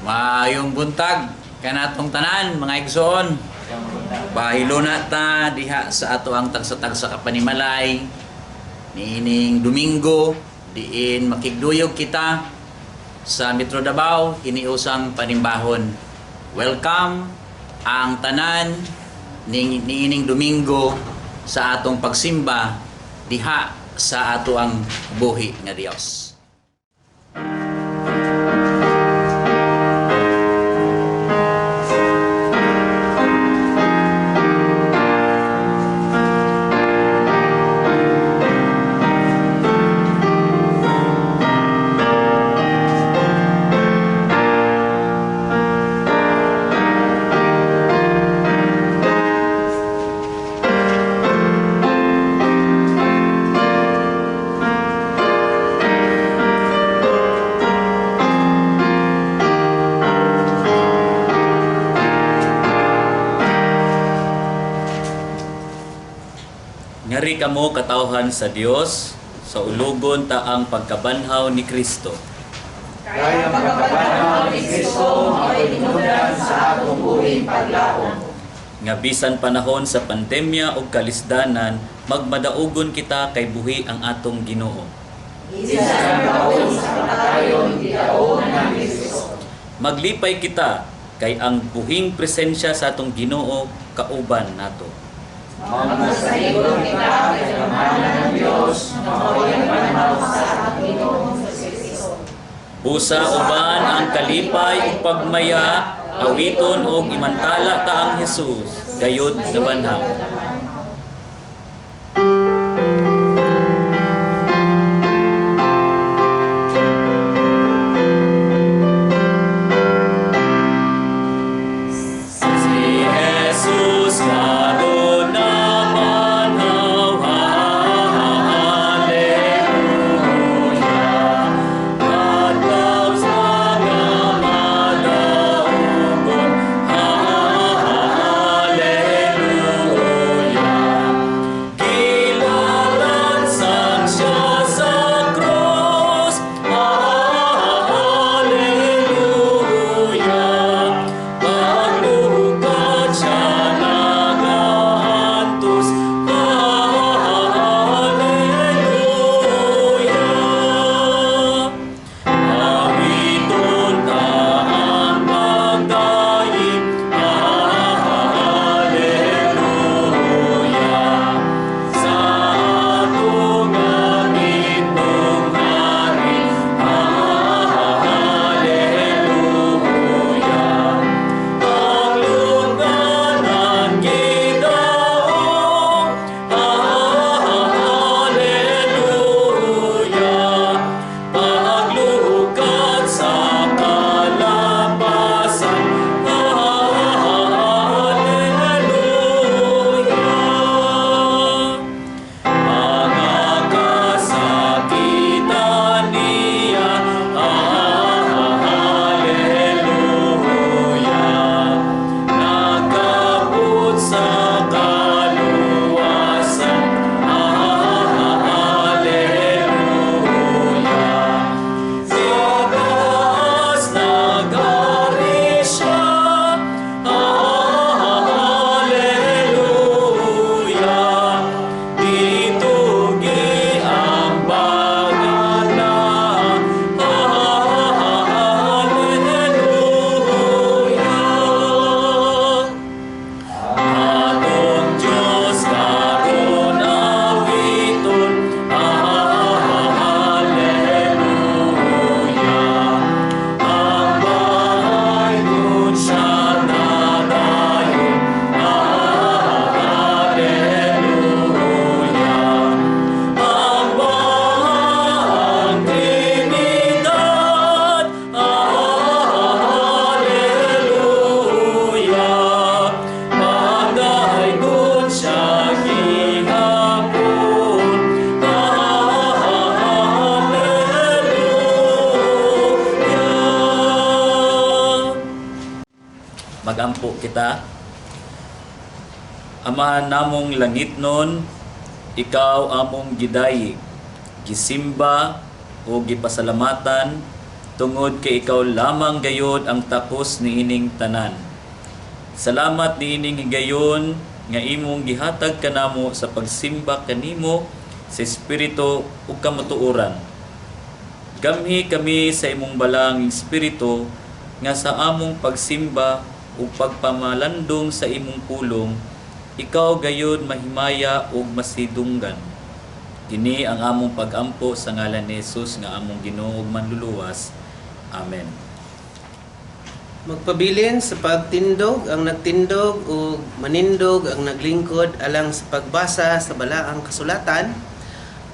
Maayong buntag kanatong tanan, mga igsoon. Bahiluna ta diha sa ato ang tagsa-tagsa ka panimalay niining Domingo diin makigduyog kita sa Metro Davao hiniusang panimbahon. Welcome ang tanan ning niining Domingo sa atong pagsimba diha sa ato ang buhi nga Dios. Ngari kamo katawhan sa Dios sa ulugon ta ang pagkabanhaw ni Kristo. Kay ang pagkabanhaw ni Kristo mao'y tinubdan sa atong buhing paglaom. Nga bisan panahon sa pandemya ug kalisdanan, magmadaugon kita kay buhi ang atong Ginoo. Bisan kaon sa kamatayon, gidaog ng Kristo. Maglipay kita kay ang buhing presensya sa atong Ginoo kauban nato. Magpasaylo kita kay gamhanan ng Dios nga mao'y nagbanhaw sa atong Ginoong Kristo. Busa uban ang kalipay ug pagmaya, awiton og imantala ta ang Jesus, gayud nabanhaw. Si Jesus karon nabanhaw, haleluya. Adlaw sa nga madaugon, haleluya. Gilalansang siya sa krus, haleluya. Paglukat siya nagaantos, haleluya. Awiton ta ang pagdaig, haleluya. Sa atong gitong hari, haleluya. Ang lungganan gidaog, haleluya. Paglukat sa kalapasan, haleluya. Mga kasakitan niya, haleluya. Nagkabot sa kaluwasan, haleluya. Sa taas nagari siya, haleluya. Ditugi ang pangalan, haleluya. Atong Diyos karon awiton, haleluya. Ang bahay kun siya nadayon, haleluya. Ang bahang Trinidad, haleluya. Pagdaygon siya gihapon, haleluya. Magampo kita. Ama namong langit nun, ikaw among gidayig, gisimba o gipasalamatan tungod kay ikaw lamang gayod ang takos niining tanan. Salamat niining higayon nga imong gihatag kanamo sa pagsimba kanimo sa espiritu ug kamatuoran. Gamhi kami sa imong balang espiritu nga sa among pagsimba ug pagpamalandong sa imong pulong, ikaw gayud mahimaya ug masidunggan. Kini ang among pagampo sa ngalan ni Jesus nga among Ginoo ug Manluluwas. Amen. Magpabilin sa pagtindog ang nagtindog ug manindog ang naglingkod alang sa pagbasa sa balaang kasulatan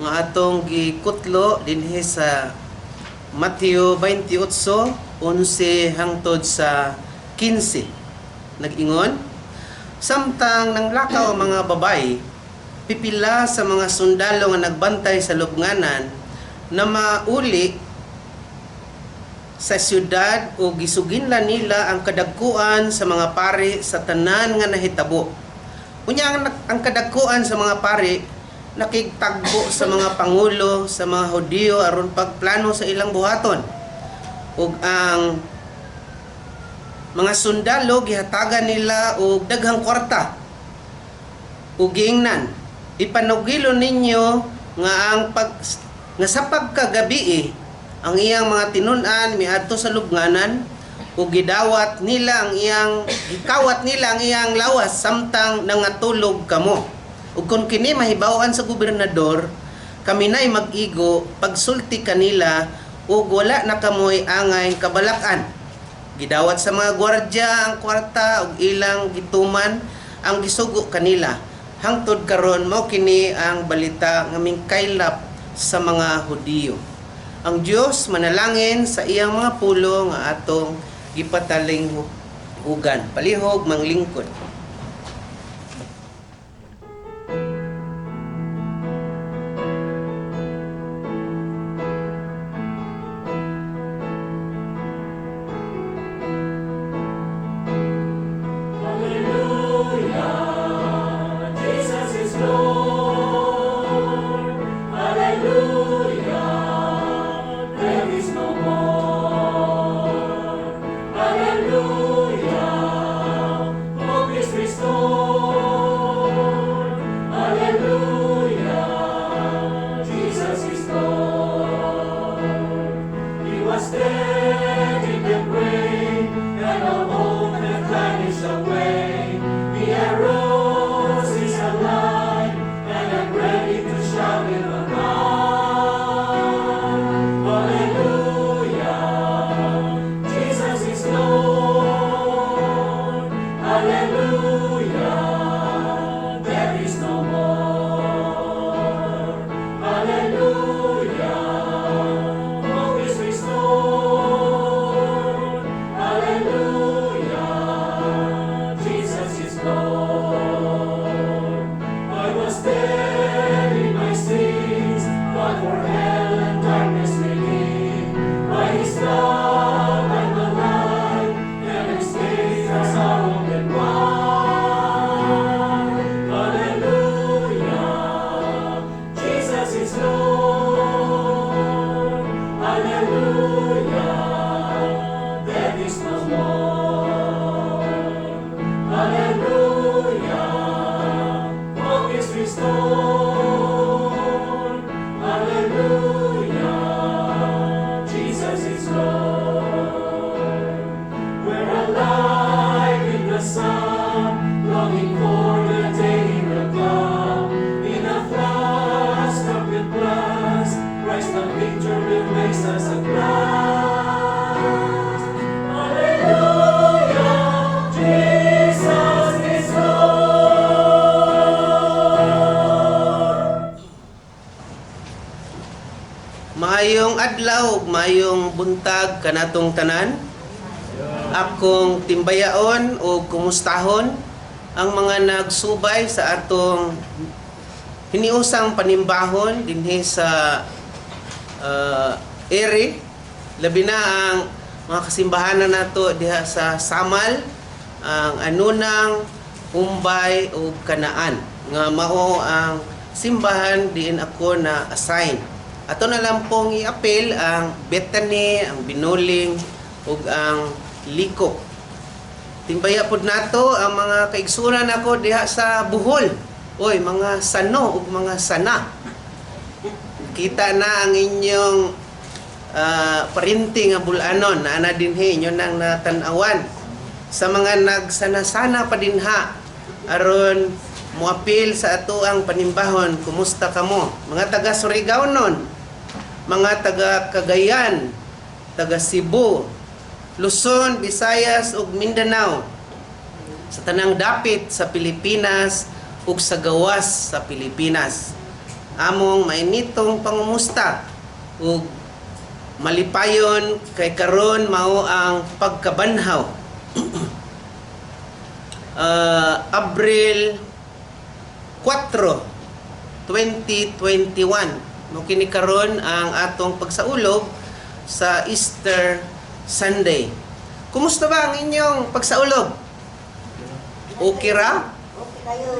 nga atong gikutlo dinhi sa Mateo 28:11 hangtod sa 15. Nag-ingon, samtang nanglakaw ang mga babayi, pipila sa mga sundalo nga nagbantay sa lubnganan na mauli sa siyudad o gisuginlan nila ang kadagkuan sa mga pari sa tanan nga nahitabo. Unya ang kadagkuan sa mga pari nakigtagbo sa mga pangulo sa mga Hudiyo aron pagplano sa ilang buhaton. Ug ang mga sundalo gihatagan nila og daghang kwarta ug giingnan, "Ipanugilo ninyo nga ang pag nga sa pagkagabii ang iyang mga tinun-an miadto sa lubnganan ug gidawat nila ang iyang gikawat nila ang iyang lawas samtang nangatulog kamo. Ug kon kini mahibaw-an sa gobernador, kami na'y mag-igo pagsulti kanila ug wala na kamoy angay kabalak-an." Gidawat sa mga gwardya ang kwarta ug ilang gituman ang gisugo kanila. Hangtod karon mao kini ang balita nga mingkaylap sa mga Hudiyo. Ang Dios manalangin sa iyang mga pulo nga atong gipatalinghugan. Palihog manglingkod. Jesus is Lord. Hallelujah. There is no more. Hallelujah. Hope is restored. Hallelujah. Jesus is Lord. He was dead in the grave, and our hope had vanished away. He arose, he's alive, and I'm ready to shout in the night. Hallelujah, Jesus is Lord. Hallelujah, there is no more. Hallelujah, hope is restored. Hallelujah, Jesus is Lord. I was dead in my sins, but for hell and darkness within. By His love I'm alive, and His faith has opened wide. Hallelujah, Jesus is Lord. Hallelujah, there is no more. Hallelujah, hope is restored. Hallelujah, Jesus is Lord. We're alive in the sun, longing for the day He will come. In a flash, trumpet blast, Christ the victor will raise us at last. Hallelujah, Jesus is Lord. Maayong adlaw ug maayong buntag kanatong tanan. Akong timbayaon o kumustahon ang mga nagsubay sa atong hiniusang panimbahon dinhi sa ere, labi na ang mga kasimbahanan nato diha sa Samal, ang Anunang, Umbay ug Kanaan nga mao ang simbahan diin ako na assign. Ato na lang pong i-appeal ang Bethany, ang Binuling ug ang Likop. Timbaya pod nato ang mga kaigsunan nako diha sa Bohol. Oy, mga sano ug mga sana. Kita na ang inyong parinti nga bulanon na ana dinhi inyo nang natan-awan. Sa mga nagsana-sana pa dinha aron moapil sa ato ang panimbahon, kumusta kamo? Mga taga Surigao nun, mga taga Cagayan, taga Cebu, Luzon, Visayas ug Mindanao, sa tanang dapit sa Pilipinas ug sa gawas sa Pilipinas. Among mainitong pangumusta ug malipayon kay karon mao ang pagkabanhaw. Abril 4, 2021. Mo kini karon ang atong pagsaulog sa Easter Sunday. Kumusta ba ang inyong pagsaulog? Okay ra? Okay kayo.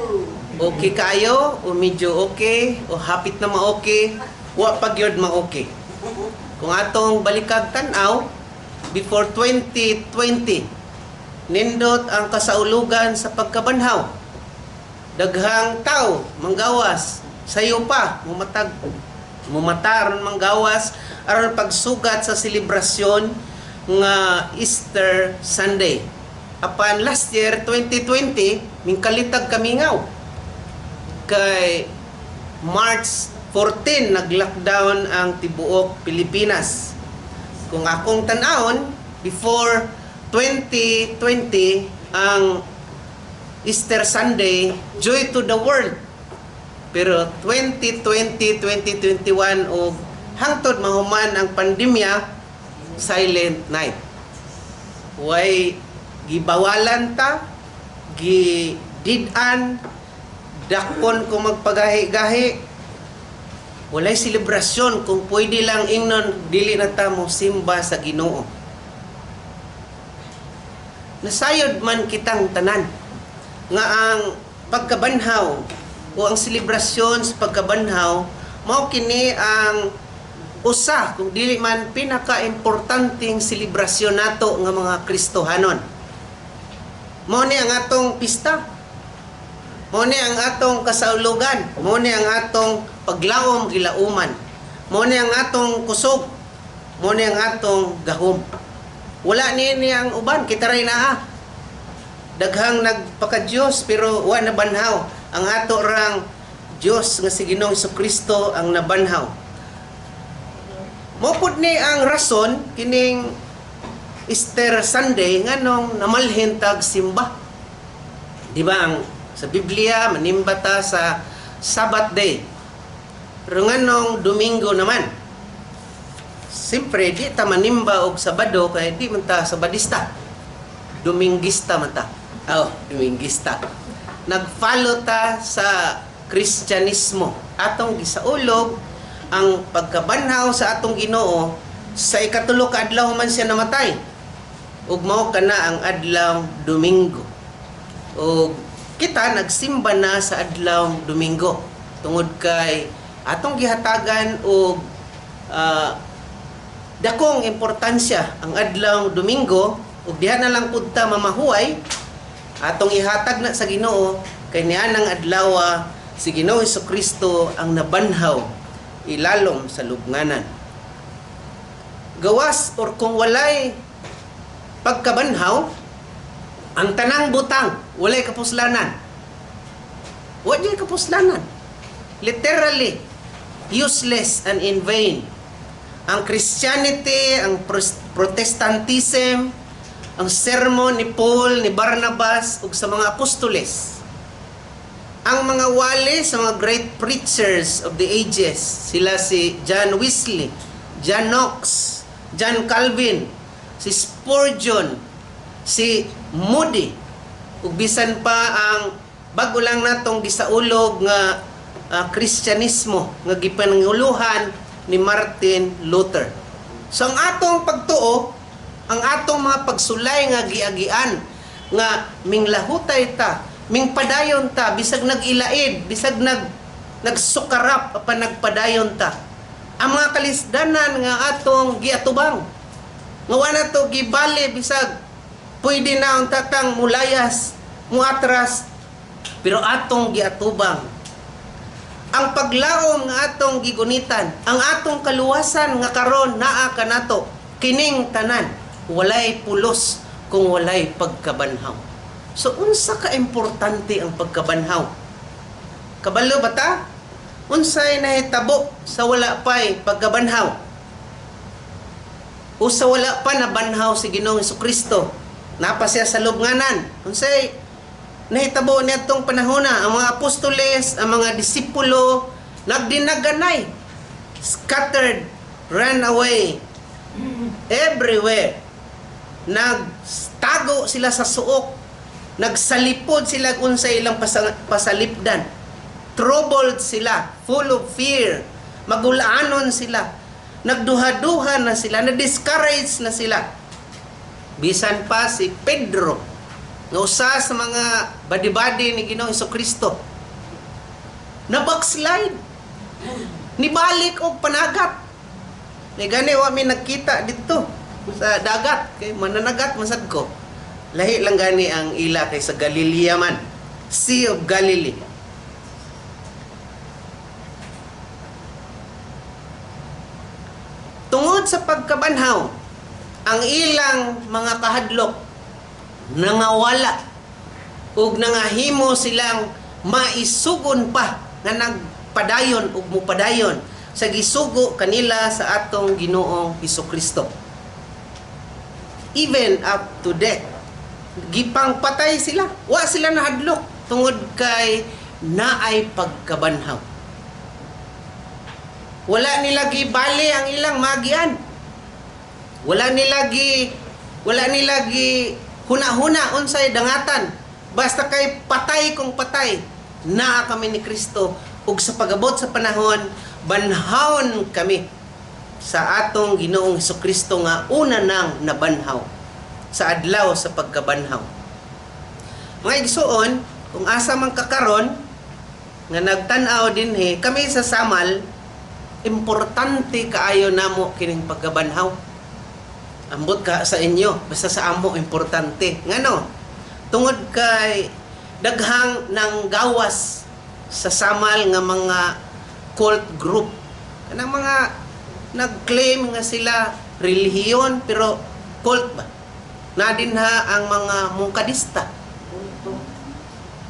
Okay kayo? O medyo okay? O hapit na ma-okay? Wa pa gyud ma-okay. Kung atong balikag tan-aw, before 2020, nindot ang kasaulugan sa pagkabanhaw. Daghang tao manggawas, sayo pa mumatag mumata aron manggawas aron pagsugat sa selebrasyon nga Easter Sunday. Apan last year 2020, mingkalitag kamingaw kay March 14 nag-lockdown ang tibuok Pilipinas. Kung akong tan-awon, before 2020 ang Easter Sunday, joy to the world. Pero 2020, 2021 og hangtod mahuman ang pandemya, silent night. Way gibawalan ta, gidid-an, dakpon kung magpagahi-gahi, walay selebrasyon. Kung pwede lang ingnon, dili na ta mo simba sa Ginoo. Nasayod man kitang tanan nga ang pagkabanhaw o ang selebrasyon sa pagkabanhaw mao kini ang usa kung dili man pinaka-importanteng selebrasyon nato nga mga Kristohanon. Mao ni ang atong pista. Mao ni ang atong kasaulugan. Mao ni ang atong paglaom gilauman. Mao ni ang atong kusog. Mao ni ang atong gahom. Wala ni ang uban, kita ray naa. Daghang nagpaka-Diyos pero wa nabanhaw. Ang ato rang Diyos nga si Ginoong Kristo ang nabanhaw. Mao pud ni ang rason kining Easter Sunday nganong namalhin tag simba. Di ba ang sa Biblia manimba ta sa Sabbath day. Pero nganong Domingo naman? Siyempre, di ta manimba og Sabado kay di man ta Sabadista. Domingista man ta. Oh, Domingista. Nag-follow ta sa Kristyanismo. Atong gisaulog ang pagkabanhaw sa atong Ginoo sa ikatulo ka adlaw man siya namatay. Ug mao kana ang adlaw Domingo. Ug kita nagsimba na sa adlaw Domingo tungod kay atong gihatagan og dakong importansya ang adlaw Domingo ug diha na lang pud ta mamahuway, atong ihatag na sa Ginoo kay niya nang adlaw si Ginoo Kristo ang nabanhaw ilalom sa lubnganan. Gawas or kung walay pagkabanhaw, ang tanang butang walay kapuslanan. Wa gyud kapuslanan. Literally useless and in vain. Ang Christianity, ang Protestantism, ang sermon ni Paul, ni Barnabas ug sa mga apostoles. Ang mga wali sa mga great preachers of the ages, sila si John Wesley, John Knox, John Calvin, si Spurgeon, si Moody, ug bisan pa ang bago lang natong gisaulog nga Kristyanismo nga gipananguluhan ni Martin Luther. So ang atong pagtuo, ang atong mga pagsulay nga giagian nga minglahutay ta, mingpadayon ta bisag nag-ilaid, bisag nagsukarap apan nagpadayon ta. Ang mga kalisdanan nga atong giatubang. Nga wa na to gibali bisag pwede na ang tatang mulayas, muatras, pero atong giatubang. Ang paglaom nga atong gigunitan, ang atong kaluwasan nga karon naa kanato, kining tanan walay pulos kung walay pagkabanhaw. So unsa ka importante ang pagkabanhaw? Kabalo ba ta? Unsay nahitabo sa wala pa'y pagkabanhaw? O sa wala pa nabanhaw si Ginoong Kristo? Napa siya sa lubnganan. Unsay nahitabo niadtong panahona ang mga apostoles, ang mga disipulo nagdinaganay, scattered, ran away everywhere. Nagtago sila sa suok, nagsalipod sila kung sa ilang pasalipdan. Troubled sila, full of fear, magulaanon sila, nagduha-duha na sila, na-discourage na sila. Bisan pa si Pedro, nga usa sa mga badi-badi ni Ginoong Kristo, na backslide, nibalik og panagat. May gani wa mi nagkita dito sa dagat kay mananagat masad ko. Lahi lang gani ang ila kay sa Galilea man. Sea of Galilee. Tungod sa pagkabanhaw, ang ilang mga kahadlok nangawala ug nangahimo silang maisugon pa nga nagpadayon ug mupadayon sa gisugo kanila sa atong Ginoong Hesukristo. Even up to death, gipangpatay sila. Wa sila nahadlok tungod kay naay pagkabanhaw. Wala nila gibali ang ilang magian. Wala nila gi huna-huna unsay dangatan. Basta kay patay kung patay, naa kami ni Kristo ug sa pagabot sa panahon, banhawon kami sa atong Ginoong Hesukristo nga una nang nabanhaw sa adlaw sa pagkabanhaw. Mga igsuon, kung asa man kakaron nga nagtan-aw dinhi, kami sa Samal, importante kaayo namo kining pagkabanhaw. Ambot ka sa inyo, basta sa amo importante. Ngano? Tungod kay daghang nang gawas sa Samal nga mga cult group. Kanang mga nag-claim nga sila relihiyon pero cult ba? Na dinha ang mga Mungkadista.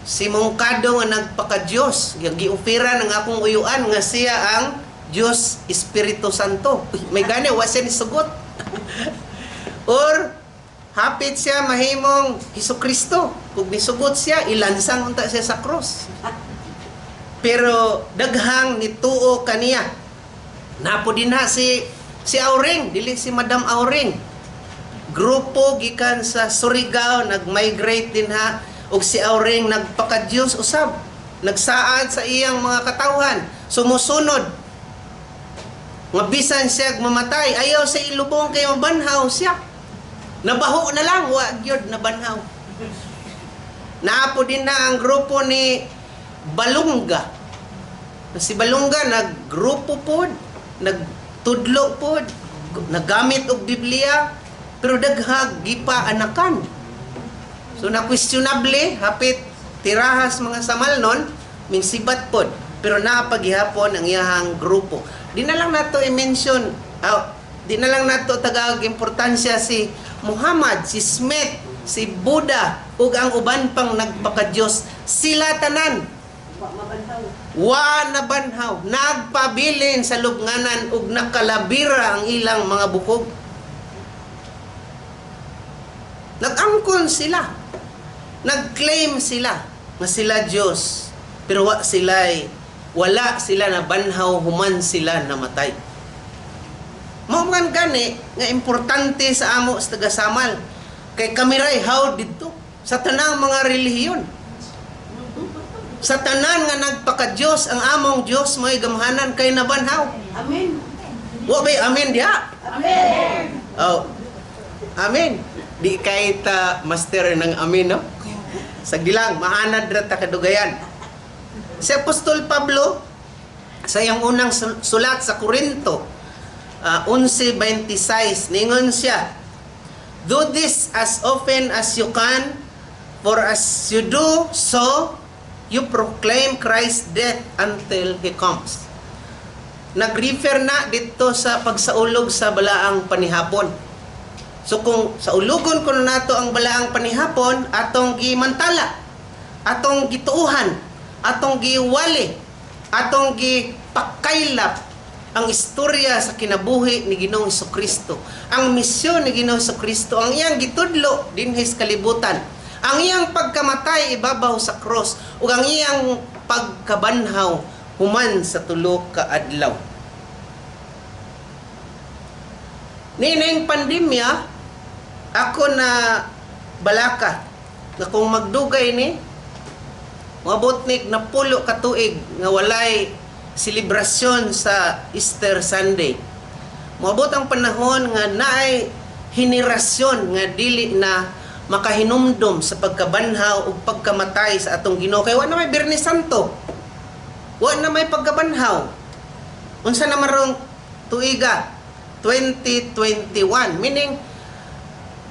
Si Mungkado nga nagpaka-Diyos, giufira ng akong uyuan nga siya ang Diyos Espiritu Santo. Uy, may gani, wa siya nisugot. Or hapit siya mahimong Hesukristo. Kung nisugot siya, ilansang unta siya sa cross. Pero daghang nituo kaniya. Napo din ha si si Auring, dili si Madam Auring. Grupo gikan sa Surigao nag-migrate din ha og si Auring nagpaka-Diyos usab. Nagsaad sa iyang mga katawhan, sumusunod. Nga bisan siya mamatay, ayaw sa ilubong kay mabanhaw siya. Nabaho na lang, wa gyud nabanhaw. Naapo din na ang grupo ni Balungga. Si Balungga naggrupo pod, nagtudlo pod, naggamit og Biblia, pero daghag gipa anakan. So na questionable, hapit tirahas mga samal nun, minsibat pod. Pero naapagihapon ang iyahang grupo. Di na lang nato i-mention, di na lang nato tagag importansya si Muhammad, si Smith, si Buddha, ug ang uban pang nagpaka-Diyos. Sila tanan wa na banhaw, nagpabilin sa lubnganan ug nakalabira ang ilang mga bukog. Nag-angkon sila. Nag-claim sila nga sila Diyos. Pero wala sila na banhaw, human sila namatay. Mao man gani nga importante sa amo sa taga-Samal. Kay kami ray how didto sa tanang mga relihiyon. Sa tanan nga nagpaka-Diyos, ang among Diyos may gamhanan kay nabanhaw. Amen. Wa bay amen diha? Amen. Oh. Amen. Di kay ta master ng amen, no? Sagdi lang, maanad ra ta kadugayan. Si Apostol Pablo, Sa iyang unang sulat sa Korinto, 11:26, ningon siya, "Do this as often as you can, for as you do so, you proclaim Christ's death until He comes." Nag-refer na dito sa pagsaulog sa balaang panihapon. So kung saulugon kuno nato ang balaang panihapon, atong gimantala, atong gituuhan, atong giwali, atong gipakaylap ang istorya sa kinabuhi ni Ginoong Kristo, ang misyon ni Ginoong Kristo, ang iyang gitudlo dinhi sa kalibutan, ang iyang pagkamatay ibabaw sa cross, ug ang iyang pagkabanhaw human sa 3 ka adlaw. Nining pandemya, ako na balaka na kung magdugay ni, moabot ni na 10 ka tuig nga walay selebrasyon sa Easter Sunday. Moabot ang panahon nga naay henerasyon nga dili na makahinumdom sa pagkabanhaw ug pagkamatay sa atong Ginoo, kay wa na may Biyernes Santo. Wa na may pagkabanhaw. Unsa na marong tuiga? 2021, meaning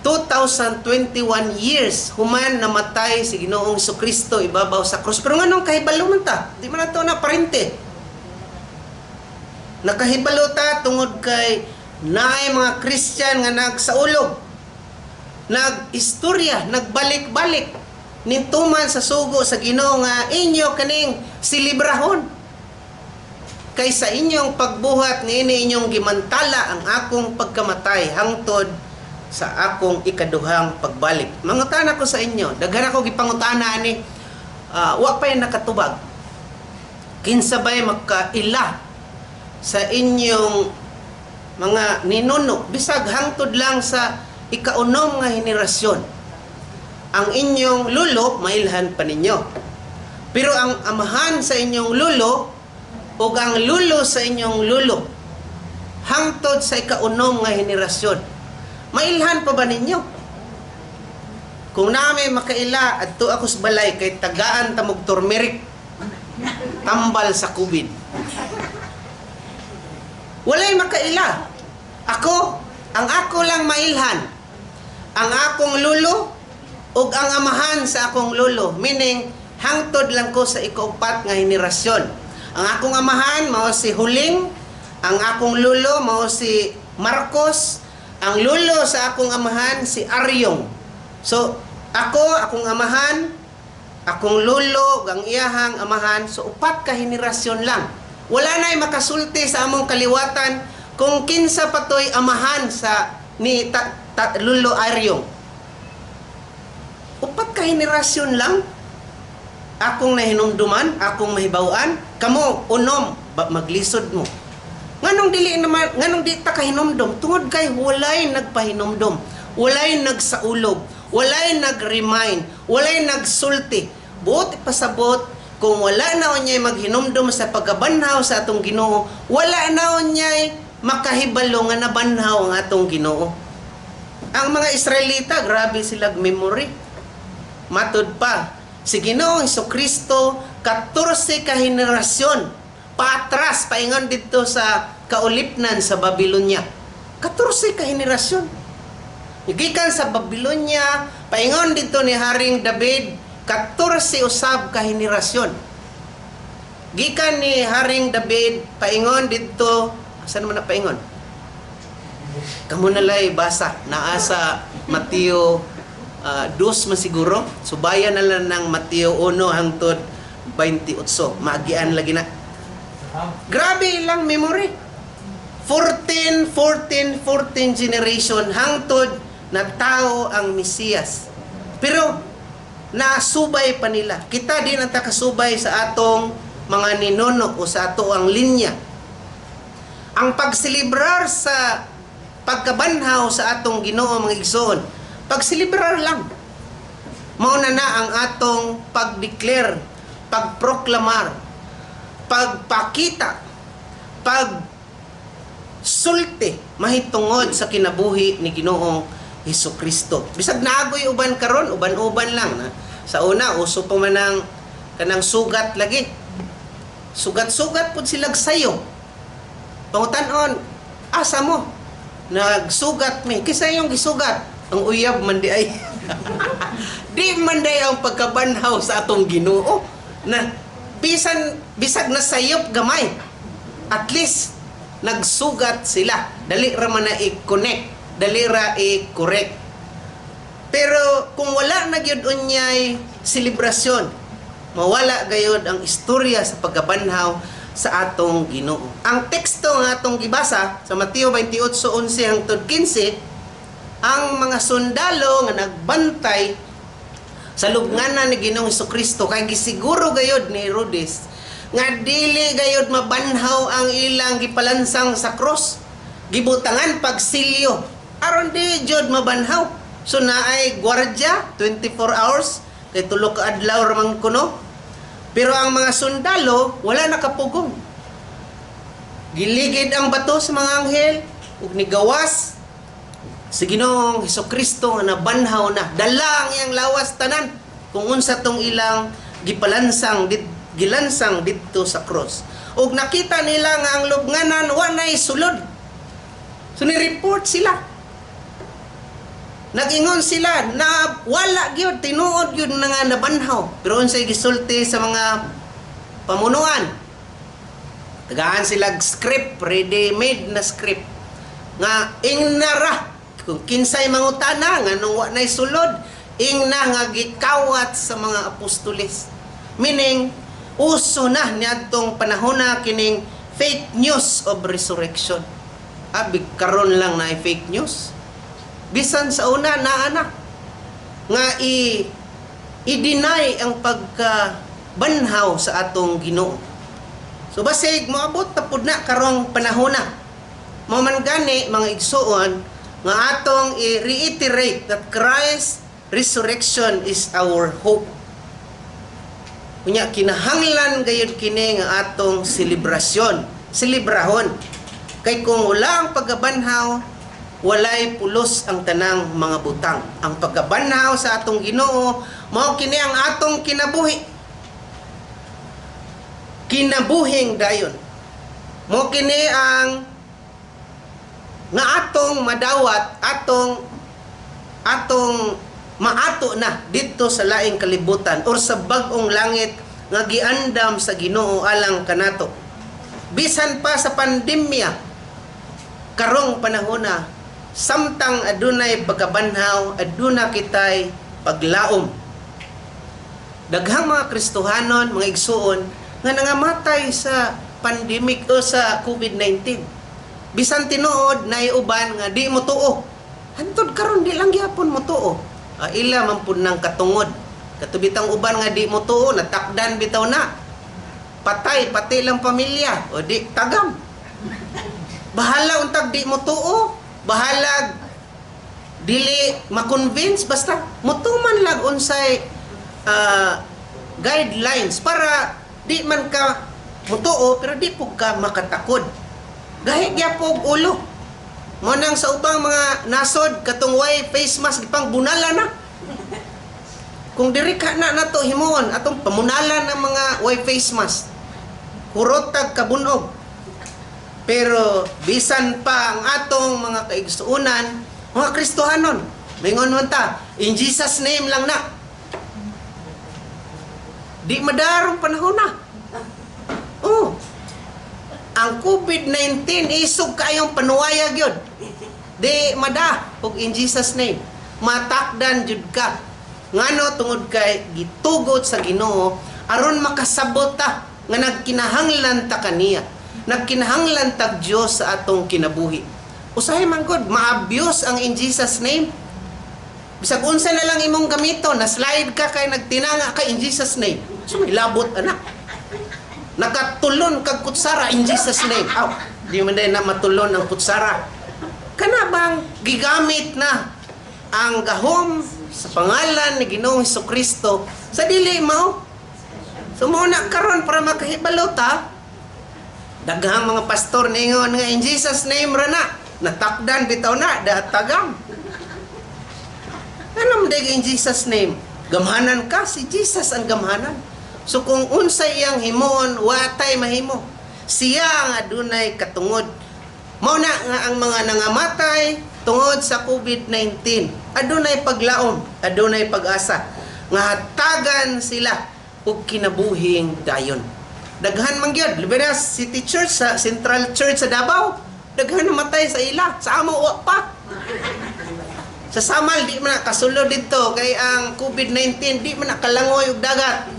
2021 years human namatay si Ginoong Kristo ibabaw sa krus. Pero nganong kahibalo man ta? Di man nato na parente. Nakahibalo ta tungod kay naay mga Christian nga nagsaulog, nag-istorya, nagbalik-balik nintuman sa sugo sa Ginoo nga inyo kaning selebrahon. Kay sa inyong pagbuhat niini inyong gimantala ang akong pagkamatay hangtod sa akong ikaduhang pagbalik. Mangutana ko sa inyo, daghan ako gipangutana ani, wa pa'y nakatubag. Kinsa ba'y makaila sa inyong mga ninuno, bisag hangtod lang sa ikaunom nga henerasyon. Ang inyong lulo, mailhan pa ninyo. Pero ang amahan sa inyong lulo, o ang lulo sa inyong lulo, hangtod sa ikaunom nga henerasyon, mailhan pa ba ninyo? Kung nami makaila, adto ako sa balay kay tagaan tamog turmeric, tambal sa COVID. Walay makaila. Ako, ang ako lang mailhan, ang akong lulo ug ang amahan sa akong lulo, meaning hangtod lang ko sa ikaupat nga henerasyon. Ang akong amahan mao si Huling, ang akong lulo mao si Marcos, ang lulo sa akong amahan si Aryong. So ako, akong amahan, akong lulo, ug ang iyahang amahan, so upat ka henerasyon lang. Wala na'y makasulti sa among kaliwatan kung kinsa patoy amahan sa ni Lulo Aryong. Upat ka henerasyon lang akong nahinumduman, akong mahibaw-an, kamo unom ba, maglisod mo. Nganong dili naman, nganong di ta kahinumdum? Tungod kay walay nagpahinumdum, walay nagsaulog, walay nag-remind, walay nagsulti. Buot ipasabot, kung wala na unyay maghinumdum sa pagkabanhaw sa atong Ginoo, wala na unyay makahibalo nga nabanhaw ang atong Ginoo. Ang mga Israelita, grabe silag memory. Matud pa, si Ginoong Kristo, 14 ka henerasyon paatras, paingon dito sa kaulipnan sa Babylonia. 14 ka henerasyon. Gikan sa Babylonia, paingon dito ni Haring David, 14 usab ka henerasyon. Gikan ni Haring David, paingon dito, saan naman na paingon? Kamu nalay basa, naa sa Mateo 2 man siguro. Subayan na lang ng Mateo 1 hangtod 28. Maagian lagi na. Grabe ilang memory. 14, 14, 14 generation hangtod na tao ang Mesiyas. Pero nasubay pa nila. Kita din ang takasubay sa atong mga ninuno o sa ato ang linya. Ang pagselebrar sa pagkabanhaw sa atong Ginoo, mga igsoon, pagselebrar lang. Mao na na ang atong pag-declare, pagproklamar, pagpakita, pagsulti mahitungod sa kinabuhi ni Ginoong Hesus Kristo. Bisag naagoy uban karon, uban-uban lang na. Sa una uso pa man ang kanang sugat lagi. Sugat-sugat pud silag sayo. Pangutan-on, asa mo? Nagsugat mi. Kinsa yung gisugat? Ang uyab man di ay. Di man day ang pagkabanhaw sa atong Ginoo na bisan bisag na sayop gamay. At least nagsugat sila. Dali ra man na i-connect, dali ra i-correct. Pero kung wala na gyud unyay selebrasyon, mawala gayud ang istorya sa pagkabanhaw sa atong Ginoo. Ang teksto nga atong gibasa sa Mateo 28:11 hangtod 15, ang mga sundalo nga nagbantay sa lubnganan ni Ginoong Kristo kay gisiguro gayud ni Herodes nga dili gayud mabanhaw ang ilang gipalansang sa cross, gibutangan pagsilyo aron di jud mabanhaw. So naay gwardiya 24 hours kay tulo ka adlaw ra man kuno, pero ang mga sundalo wala nakapugong. Giligid ang bato sa mga anghel ug nigawas si Ginoong Kristo nga nabanhaw na, dala ang iyang lawas tanan kung unsa tong ilang gipalansang gilansang didto sa cross. Ug nakita nila nga ang lubnganan wa nay sulod. So ni-report sila, nag-ingon sila na wala gyud, tinuod gyud na nga nabanhaw. Pero unsay gisulti sa mga pamunuan? Tagaan sila script, ready made na script nga ingnara kung kinsay mangutana nganong wa nay sulod, ingna nga gikawat sa mga apostoles. Meaning uso na niadtong panahona kining fake news of resurrection. Abi karon lang na fake news, bisan sa una naa na nga i-deny ang pagkabanhaw sa atong Ginoo. So basig moabot na pud na karong panahona. Mao man gani, mga igsuon, nga atong i-reiterate that Christ's resurrection is our hope. Unya kinahanglan gayud kini nga atong selebrasyon, selebrahon. Kay kung wala ang pagkabanhaw, walay pulos ang tanang mga butang. Ang pagkabanhaw sa atong Ginoo, mao kini ang atong kinabuhi. Kinabuhing dayon. Mao kini ang nga atong madawat, atong atong maato na didto sa laing kalibutan or sa bag-ong langit nga giandam sa Ginoo alang kanato. Bisan pa sa pandemya karong panahona, samtang adunay pagkabanhaw, aduna kitay paglaom. Daghang mga Kristohanon, mga igsuon, nga nangamatay sa pandemic o sa COVID-19. Bisan tinuod na uban nga di mo tuo. Hantod karon di lang gyapon mo tuo. Ah, ila man pud nang katungod. Katubitang uban nga di mo tuo, natakdan bitaw na. Patay pati lang pamilya o di tagam. Bahala untag di mo tuo, bahala dili ma-convince, basta mutuman lang unsay guidelines para di man ka mutuo pero di pud ka makatakod. Gahi gyapon ulo. Mo nang sa ubang mga nasod katong way face mask gipang bunala na. Kung diri ka na nato himuon atong pamunalan ang mga way face mask. Hurot tag kabunog. Pero bisan pa ang atong mga kaigsuonan, mga Kristohanon, mingon man ta, in Jesus name lang na. Di madarong panahon na. Oh. Ang COVID-19 isog kayong panuwaya gyud. Di mada og in Jesus name. Matakdan jud ka. Ngano? Tungod kay gitugot sa Ginoo aron makasabot ta nga nagkinahanglan ta kaniya. Nagkinahanglan tag Dios sa atong kinabuhi. Usahay man gud ma-abuse ang in Jesus name. Bisag unsa na lang imong gamito, na slide ka kay nagtinanga ka, in Jesus name. So may labot anak. Nakatulon kag kutsara, in Jesus name. Aw, di man na matulon ang kutsara. Kana bang gigamit na ang gahom sa pangalan ni Ginoong Kristo sa dili mao? So mao na karon para makahibalo ta, daghang mga pastor ningon nga in Jesus name ra na. Natakdan bitaw na, datagam. Ano man in Jesus name? Gamhanan ka, si Jesus ang gamhanan. So kung unsa iyang himuon, watay mahimo. Siya ang adunay katungod. Mao na nga ang mga nangamatay tungod sa COVID-19, adunay paglaom, adunay pag-asa nga hatagan sila og kinabuhing dayon. Daghan man gyud, labi na City Church sa Central Church sa Davao, daghan namatay sa ila, sa amo wa pa. Sa Samal di man na kasulod didto kay ang COVID-19 di man na kalangoy og dagat.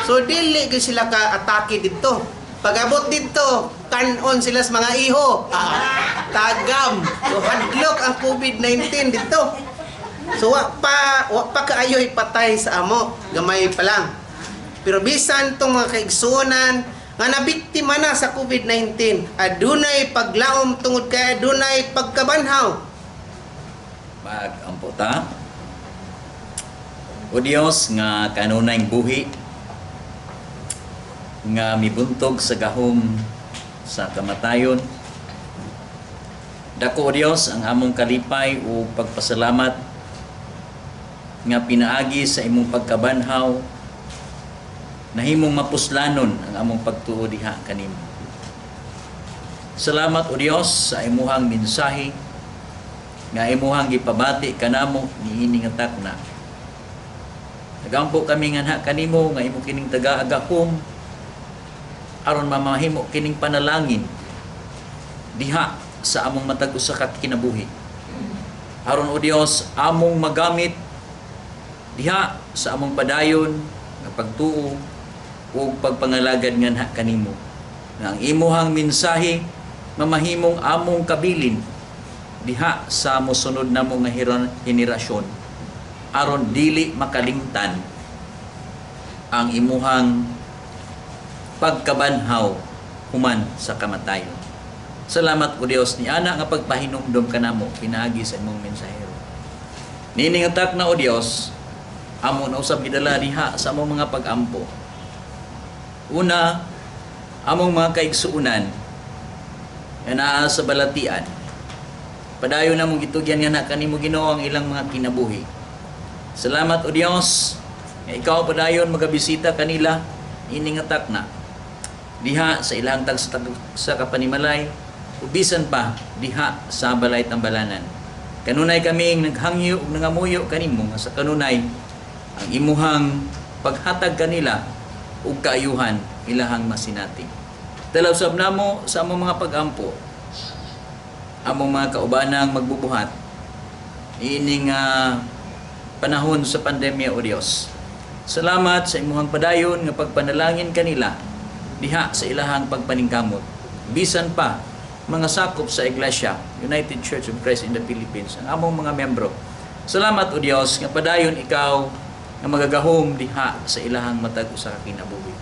So dili gyud sila ka atake didto. Pag-abot didto, kanon sila sa mga iho. Ah, tagam. So hadlok ang COVID-19 didto. So wa pa kaayo'y patay sa amo, gamay pa lang. Pero bisan tong mga kaigsuonan nga nabiktima na sa COVID-19, adunay paglaom tungod kay adunay pagkabanhaw. Mag-ampo ta. O Dios nga kanunayng buhi nga mibuntog sa gahom sa kamatayon. Dako, O Dios, ang among kalipay o pagpasalamat nga pinaagi sa imong pagkabanhaw nahimong mapuslanon ang among pagtuo diha kanimo. Salamat, O Dios, sa imuhang mensahe nga imuhang gipabati kanamo niini nga takna. Nagampo kami nganha kanimo nga imo kining taga-agahom aron mamahimo kining panalangin diha sa among matag usa ka kinabuhi. Aron, O Dios, among magamit diha sa among padayon nga pagtuo ug pagpangalagad nganha kanimo. Nga ang imuhang mensahe mamahimong among kabilin diha sa mosunod namo nga henerasyon aron dili makalimtan ang imuhang pagkabanhaw human sa kamatayon. Salamat, O Dios, ni ana nga pagpahinumdom kanamo pinaagi sa imong mensahero. Nining takna, O Dios, amo na usab gidala diha sa among mga pag-ampo. Una, among mga kaigsuonan nga naa sa balatian. Padayon namong gitugyan nga na kanimo, Ginoo, ang ilang mga kinabuhi. Salamat, O Dios, nga ikaw padayon magabisita kanila ini nga takna diha sa ilang tag sa kapanimalay ug bisan pa diha sa balay tambalanan. Kanunay kaming naghangyo ug nangamuyo kanimo nga sa kanunay ang imuhang paghatag kanila ug kaayuhan ilahang masinati. Dala usab namo sa among mga pag-ampo among mga kaubanang magbubuhat ining panahon sa pandemya, O Dios. Salamat sa imuhang padayon nga pagpanalangin kanila diha sa ilahang pagpaningkamot. Bisan pa mga sakop sa Iglesia, United Church of Christ in the Philippines, ang among mga membro. Salamat, O Dios, nga padayon ikaw nga magagahom diha sa ilahang matag usa ka kinabuhi.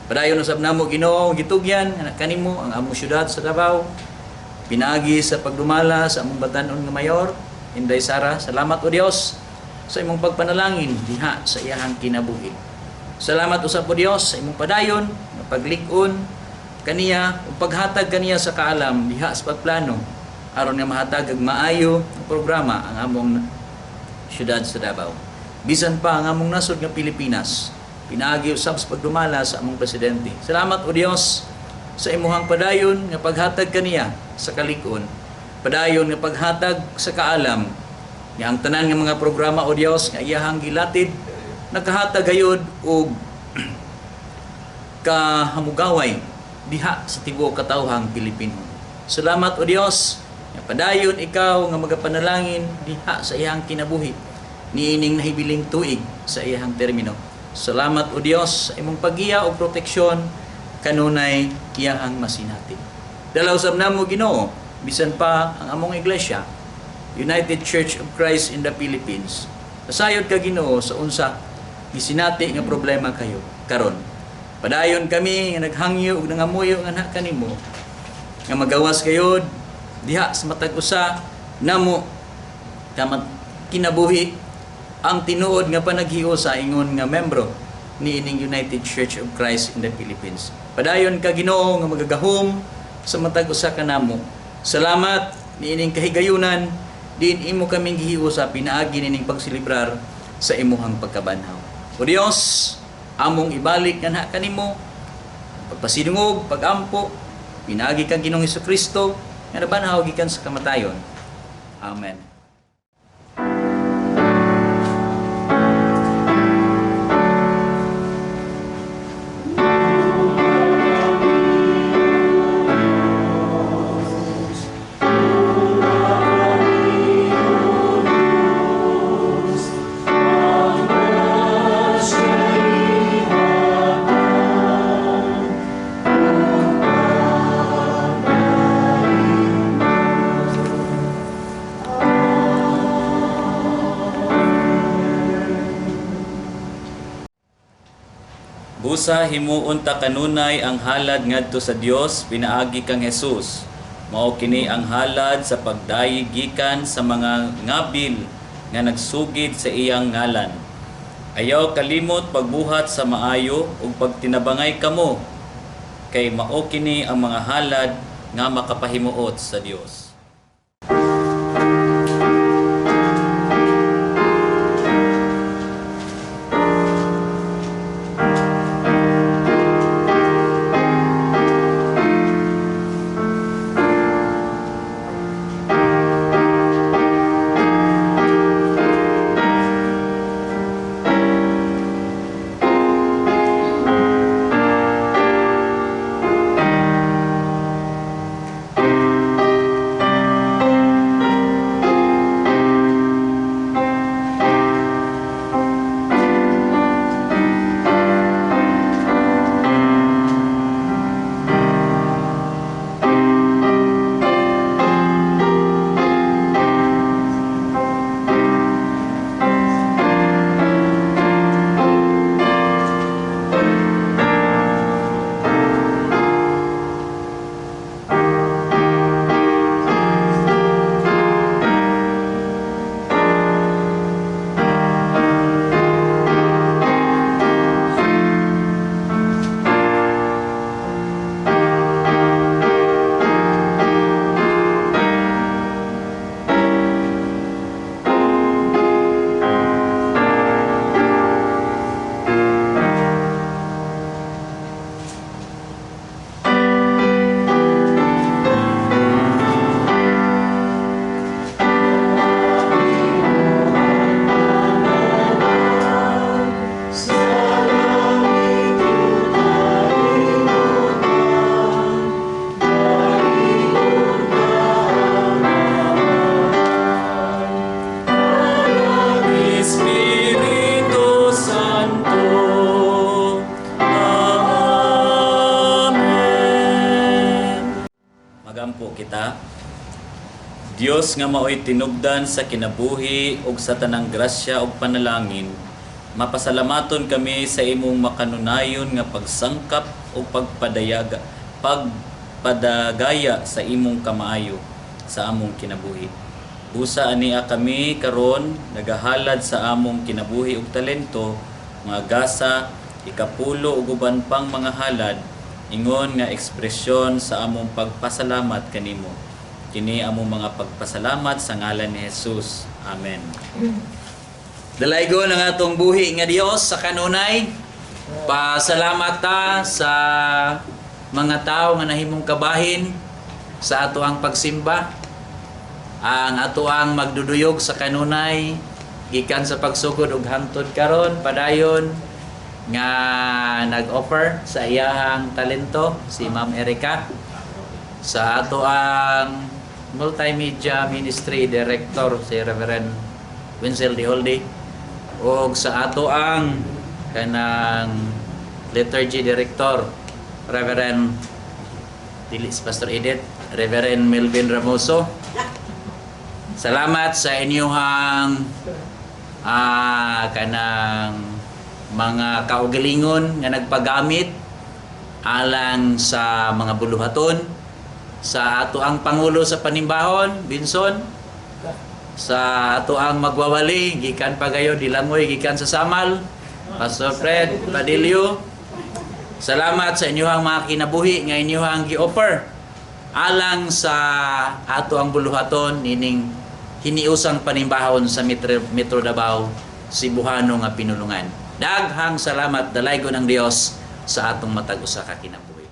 Padayon usab namo, Ginoo, gitugyan nga kanimo ang among syudad sa Davao pinaagi sa pagdumala sa among batanon nga mayor, Inday Sara. Salamat, O Dios, sa imong pagpanalangin diha sa iyahang kinabuhi. Salamat usab, O Dios, sa imong padayon nga paglig-on kaniya ug paghatag kaniya sa kaalam diha sa pagplano aron nga mahatag og maayo nga programa ang among syudad sa Davao. Bisan pa ang among nasod nga Pilipinas, pinaagi usab sa pagdumala sa among presidente. Salamat, O Dios, sa imuhang padayon nga paghatag kaniya sa kalig-on. Padayon nga paghatag sa kaalam nga ang tanan nga mga programa, O Dios, nga iyahang gilatid nakahatag gayud og kahamugaway diha sa tibuok katawhang Pilipino. Salamat, O Dios, nga padayon ikaw nga magapanalangin diha sa iyang kinabuhi niining nahibiling tuig sa iyang termino. Salamat, O Dios, sa imong paggiya o proteksyon kanunay iyahang masinati. Dala usab namo, Ginoo, bisan pa ang among iglesia, United Church of Christ in the Philippines. Nasayod ka, Ginoo, sa unsa gisinati nga problema kayo karon. Padayon kami nga naghangyo ug nangamuyo nga kanimo nga magawas gayod diha sa matag usa namo kamat kinabuhi ang tinuod nga panaghiusa ingon nga membro niining United Church of Christ in the Philippines. Padayon ka, Ginoo, nga magagahom sa matag usa kanamo. Salamat niining kahigayunan diin imo kaming gihiusa pinaagi nining pagselebrar sa imuhang pagkabanhaw. O Dios, Among ibalik nganha kanimo pagpasidungog, pagampo, pinaagi kang Ginoong Kristo nga nabanhaw gikan sa kamatayon. Amen. Busa himuon ta kanunay ang halad ngadto sa Dios pinaagi kang Jesus. Mao kini ang halad sa pagdayeg gikan sa mga ngabil nga nagsugid sa iyang ngalan. Ayaw kalimot pagbuhat sa maayo ug pagtinabangay kamo kay mao kini ang mga halad nga makapahimuot sa Dios. Espiritu Santo. Amen. Magampo kita. Dios nga maoy tinubdan sa kinabuhi ug sa tanang grasya ug panalangin, mapasalamaton kami sa imong makanunayon nga pagsangkap ug pagpadayaga pagpadagaya sa imong kamaayo sa among kinabuhi. Busa ania kami karon nagahalad sa among kinabuhi ug talento, mga gasa, ikapulo ug uban pang mga halad, ingon nga ekspresyon sa among pagpasalamat kanimo. Kini among mga pagpasalamat sa ngalan ni Jesus. Amen. Dalaygon ang atong buhi nga Dios sa kanunay. Pasalamat ta sa mga tao nga nahimong kabahin sa ato ang pagsimba. Ang ato ang magduduyog sa kanunay gikan sa pagsugod ug hangtod karon padayon nga nag-offer sa iyahang talento si Ma'am Erika sa ato ang Multimedia Ministry Director si Reverend Wenzel D. Holde ug sa ato ang kanang Liturgy Director Reverend dili si Pastor Edith, Reverend Melvin Ramoso. Salamat sa inyong kanang mga kaugalingon nga nagpagamit alang sa mga buluhaton sa ato ang pangulo sa panimbahon Binson, sa ato ang magwawali gikan pa gayo dilangoy gikan sa Samal, Pastor Fred Padillo. Salamat sa inyong mga kinabuhi nga inyong gi-offer alang sa ato ang buluhaton nining hiniusang panimbahon sa Metro Davao Cebuano nga pinulungan. Daghang salamat, dalaygon ang Dios sa atong matag usa ka kinabuhi.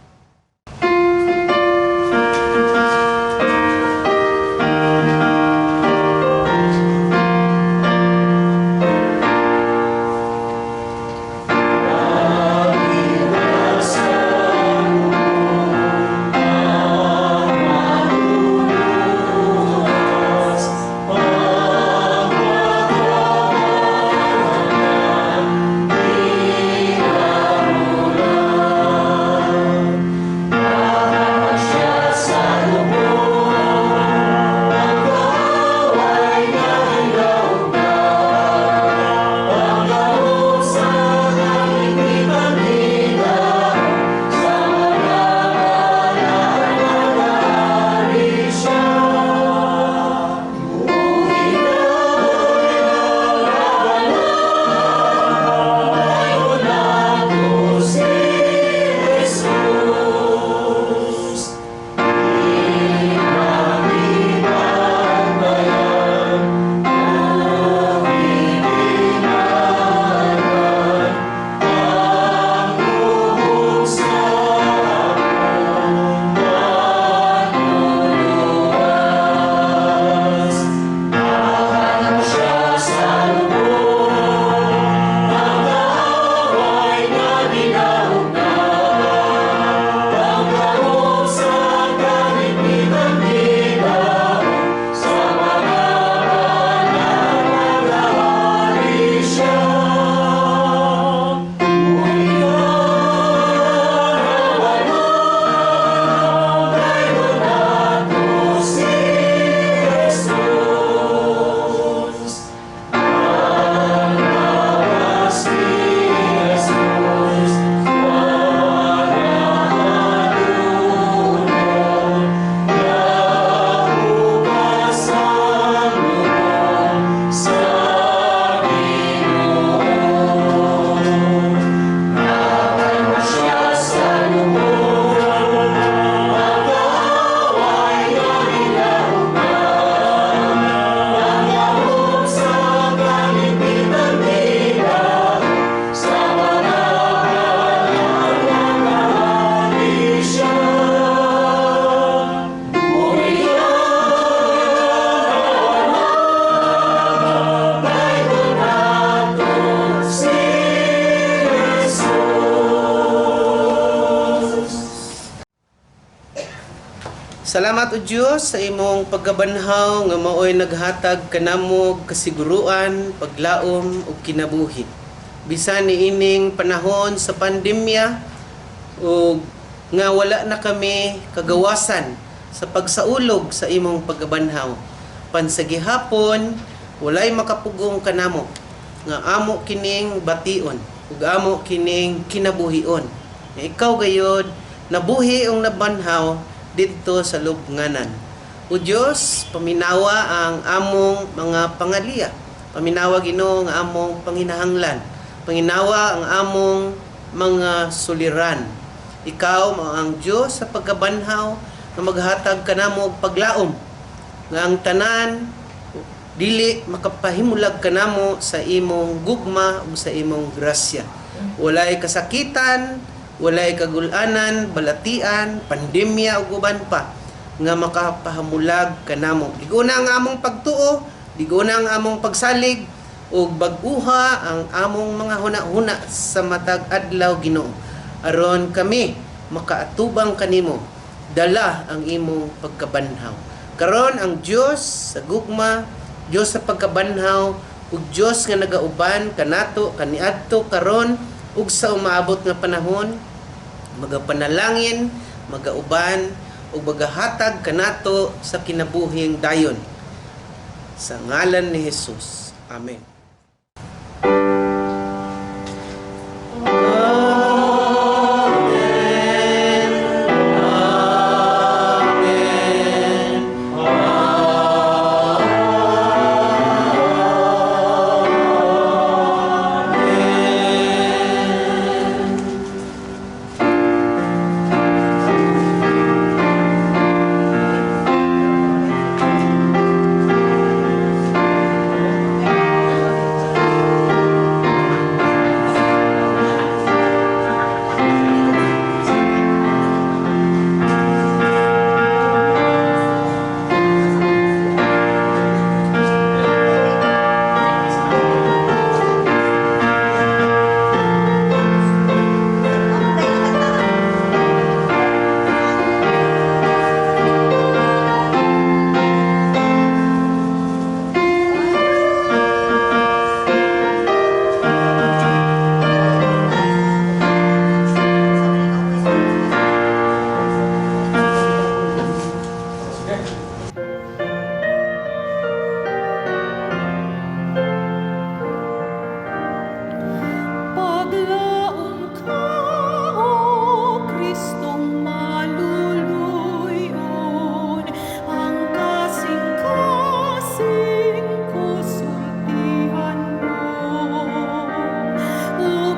Salamat o Dios sa imong pagkabanhaw nga maoy naghatag kanamo og kasiguruan, paglaom ug kinabuhi. Bisan niining panahon sa pandemya ug nga wala na kami kagawasan sa pagsaulog sa imong pagkabanhaw. Pansagihapon walay makapugong kanamo nga amo kining bation ug amo kining kinabuhion. Nga ikaw gayod nabuhi ug nabanhaw didto sa lubnganan. O Dios, paminawa ang among mga pangaliya. Paminawa, Ginoo, ang among panginahanglan. Paminawa ang among mga suliran. Ikaw mao ang Dios sa pagkabanhaw nga maghatag kanamo og paglaom nga ang tanan dili makapahimulag kanamo sa imong gugma ug sa imong grasya. Walay kasakitan, walay kagulanan, balatian, pandemya ug uban pa nga makapahamulag kanamo. Liguna ang among pagtuo, liguna ang among pagsalig ug bag-uha ang among mga huna-huna sa matag adlaw, Ginoo. Aron kami makaatubang kanimo, dala ang imong pagkabanhaw. Karon ang Dios sa gugma, Dios sa pagkabanhaw ug Dios nga nagauban kanato kaniadto karon ug sa umaabot nga panahon, magapanalangin, magauban ug magahatag kanato sa kinabuhing dayon. Sa ngalan ni Jesus. Amen.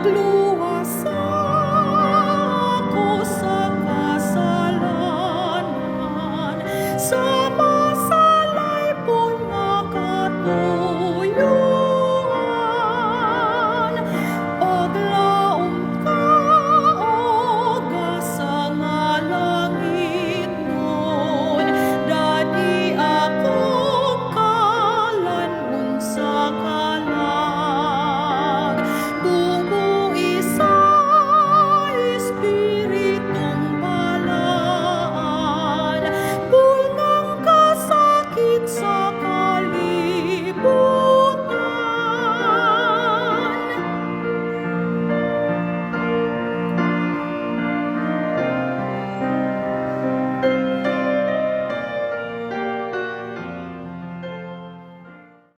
Magluluoy.